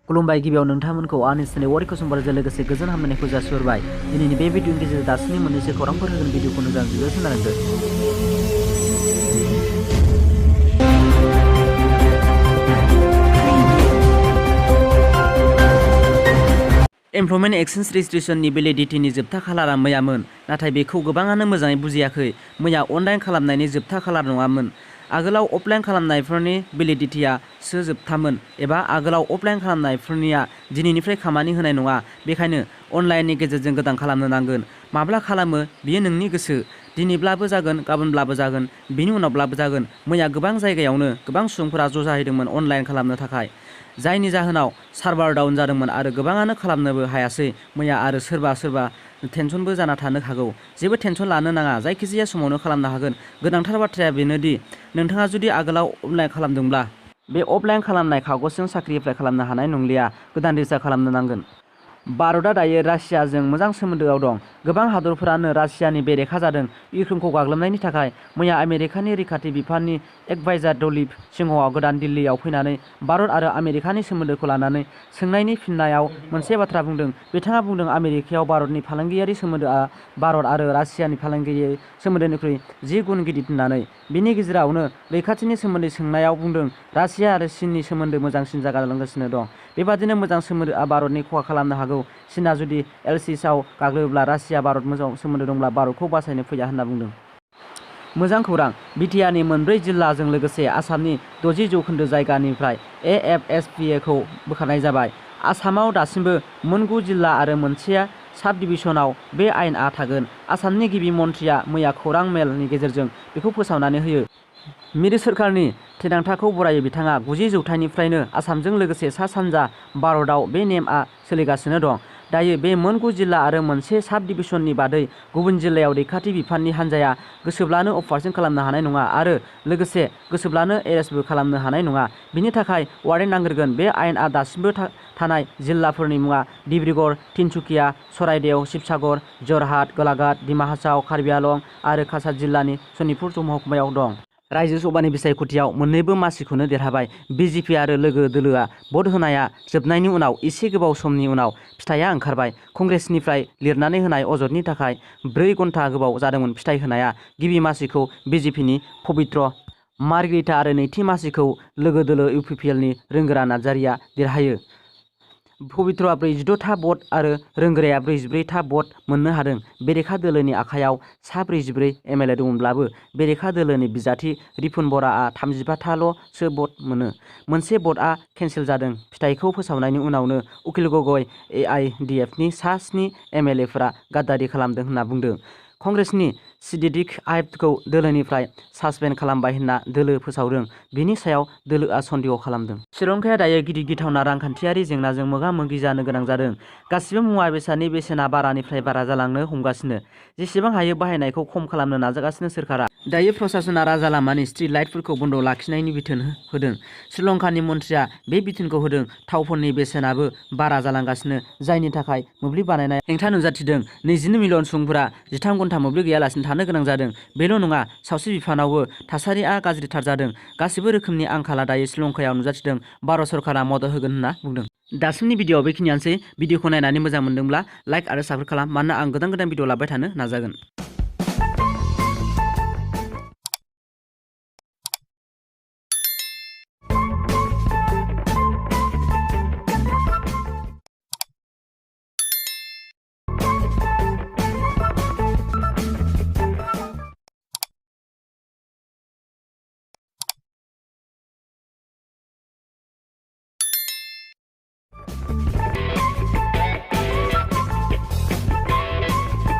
खुलुमबाय गिबियाव नोंथांमोनखौ आंनि चेनेल वारि कसुमबारजों लोगोसे गोजोन हामलायनायखौ जासिहरबाय। दिनैनि बे भिडिअनि गेजेरजों दासिमनि मोननैसो खौरांफोर होगोन भिडिअखौ मोजां जोबोद खोनालांदो। एमप्लयमेन्ट एक्सचेन्ज रेजिस्ट्रेशननि भेलिडिटिनि जोबथा खालारा मैयामोन, नाथाय बेखौ गोबाङानो मोजाङै बुजियाखै। मैया अनलाइन खालामनायनि जोबथा खालार नङामोन। आगोलाव अफलाइन खालामनायफोरनि भेलिडिटियासो जोबथामोन, एबा आगोलाव अफलाइन खालामनायफोरनिया दिनैनिफ्राय खामानि होनाय नङा। बेखायनो अनलाइननि गेजेरजों गोदान खालामनो नांगोन। माब्ला खालामो बियो नोंनि गोसो। दिनैब्लाबो जागोन, गाबोनब्लाबो जागोन, बिनि उनावब्लाबो जागोन। मैया गोबां जायगायावनो गोबां सुबुंफोरा ज' जाहैदोंमोन अनलाइन खालामनो थाखाय, जायनि जाहोनाव सार्भार डाउन जादोंमोन आरो गोबाङानो खालामनोबो हायासै मैया। आरो सोरबा टेनसनबो जाना थानो हागौ। जेबो टेनसन लानो नाङा, जायखिजाया समावनो खालामनो हागोन। गोनांथार बाथ्राया बेनोदि नोंथाङा जुदि आगोलाव अनलाइन खालामदोंब्ला बे अफलाइन खालामनाय कागजजों साख्रि एप्लाइ खालामनो हानाय नंलिया, गोदान रेजिस्टार खालामनो नांगोन। भारतआ दायो रासियाजों मोजां सोमोन्दोआव दं। गोबां हादरफोरानो रासियानि बेरेखा जादों इउक्रेनखौ गाग्लोबनायनि थाखाय। मैया आमेरिकानि रैखाथि बिफाननि एडभाइजार दलीप सिंहआ गोदान दिल्लीयाव फैनानै भारत आरो आमेरिकानि सोमोन्दोखौ लानानै सोंनायनि फिननायाव मोनसे बाथ्रा बुंदों। बिथाङा बुंदों, आमेरिकायाव भारतनि फालांगियारि सोमोन्दोआ भारत आरो रासियानि फालांगियारि सोमोन्दोनिख्रुइ 10 गुन गिदिर होननानै। बिनि गेजेरावनो रैखाथिनि सोमोन्दै सोंनायाव बुंदों, रासिया आरो चीननि सोमोन्दो मोजांसिन जालांगासिनो दं। बेबादिनो मोजां सोमोन्दोआ भारतनि खहा खालामनो हागौ। चीनआ जुदि एलएसीआव गाग्लोबोब्ला रासिया भारत मोजां सोमोन्दो दंब्ला भारतखौ बासायनो फैया होनना बुंदों। मोजां खौरां, बिटिआरनि मोनब्रै जिल्लाजों लोगोसे आसामनि 60% जायगानिफ्राय एएफएसपीएखौ बोखारनाय जाबाय। आसामाव दासिमबो मोन 9 जिल्ला आरो मोनसे साब डिभिजनाव बे आयेनआ थागोन। आसामनि गिबि मन्थ्रिया मैया खौरां मेलनि गेजेरजों बेखौ फोसावनानै होयो। मिरु सोरखारनि थिरांथाखौ बरायो बिथाङा। 90 जौथाइनिफ्रायनो आसामजों लोगोसे सा-सानजा भारतआव बे नेमआ सोलिगासिनो दं। दायो बे मोन 9 जिल्ला आरो मोनसे साब डिभिजननि बादै गुबुन जिल्लायाव रैखाथि बिफाननि हान्जाया गोसोब्लानो अपारेसन खालामनो हानाय नङा आरो लोगोसे गोसोब्लानो एरेस्टबो खालामनो हानाय नङा। बिनि थाखाय वारेन्ट नागिरगोन। बे आयेनआ दासिमबो थानाय जिल्लाफोरनि मुङा डिब्रुगड़, तिनसुकिया, चराइदेव, शिबसागर, जरहाट, गलाघाट, डिमा हासाव, कार्बि आंलं आरो काछार जिल्लानि सनितपुर महकुमायाव दं। रायजो सभानि बिसायख'थियाव मोन्नैबो मासिखौनो देरहाबाय। बिजेपि आरो लोगो दोलोआ भट होनाया जोबनायनि उनाव एसे गोबाव समनि उनाव फिथाइया ओंखारबाय। कंग्रेसनिफ्राय लिरनानै होनाय अजदनि थाखाय 4 घन्टा गोबाव जादोंमोन फिथाइ होनाया। गिबि मासिखौ बिजेपिनि पबित्र मार्घेरिटा आरो नैथि मासिखौ लोगो दोलो इउपिपिएलनि रोंगोरा नार्जारिया देरहायो। पबित्रआ 46 था भट आरो रोंगोराया 44 था भट मोननो हादों। बेरेखा दोलोनि आखायाव सा 44 एमएलए दंमोनब्लाबो बेरेखा दोलोनि बिजाथि रिपुन बराआ 35 थाल'सो भट मोनो। मोनसे भटआ केन्सेल जादों। फिथाइखौ फोसावनायनि उनावनो उकिल गगৈ एआइडिएफनि सा 7 एमएलएफोरा गाद्दारि खालामदों होनना बुंदों। कंग्रेसनि सिद्दिक आइबखौ दोलोनिफ्राय सासपेन्ड खालामबाय होनना दोलो फोसावदों। बिनि सायाव दोलोआ सन्देह खालामदों। श्रीलंकाया दायो गिदिर गिथावना रांखान्थियारि जेंनाजों मोगा-मोगि जानो गोनां जादों। गासिबो मुवा बेसादनि बेसेना बारानिफ्राय बारा जालांनो हमगासिनो। जेसेबां हायो बाहायनायखौ खम खालामनो नाजागासिनो सोरखारा। दायो प्रशासनआ राजा लामानि स्ट्रीट लाइटफोरखौ बन्द लाखिनायनि बिथोन होदों। श्रीलंकानि मन्थ्रिया बे बिथोनखौ होदों। थावफोरनि बेसेनाबो बारा जालांगासिनो, जायनि थाखाय मोब्लिब बानायनायाव हेंथा नुजाथिदों। 22 मिलियन सुबुंफोरा 13 घन्टा मोब्लिब गैयालासिनो थानो गोनां जादों। बेल' नङा, सावस्रि बिफानावबो थासारिया गाज्रिथार जादों। गासिबो रोखोमनि आंखाला दायो श्रीलंकायाव नुजाथिदों। भारत सरकारा मदद होगोन होनना बुंदों। दासिमनि भिडिअ'आव बेखिनियानोसै। भिडिअ'खौ नायनानै मोजां मोनदोंब्ला लाइक आरो साबस्क्राइब खालाम, मानोना आं गोदान भिडिअ लाबाय थानो नाजागोन।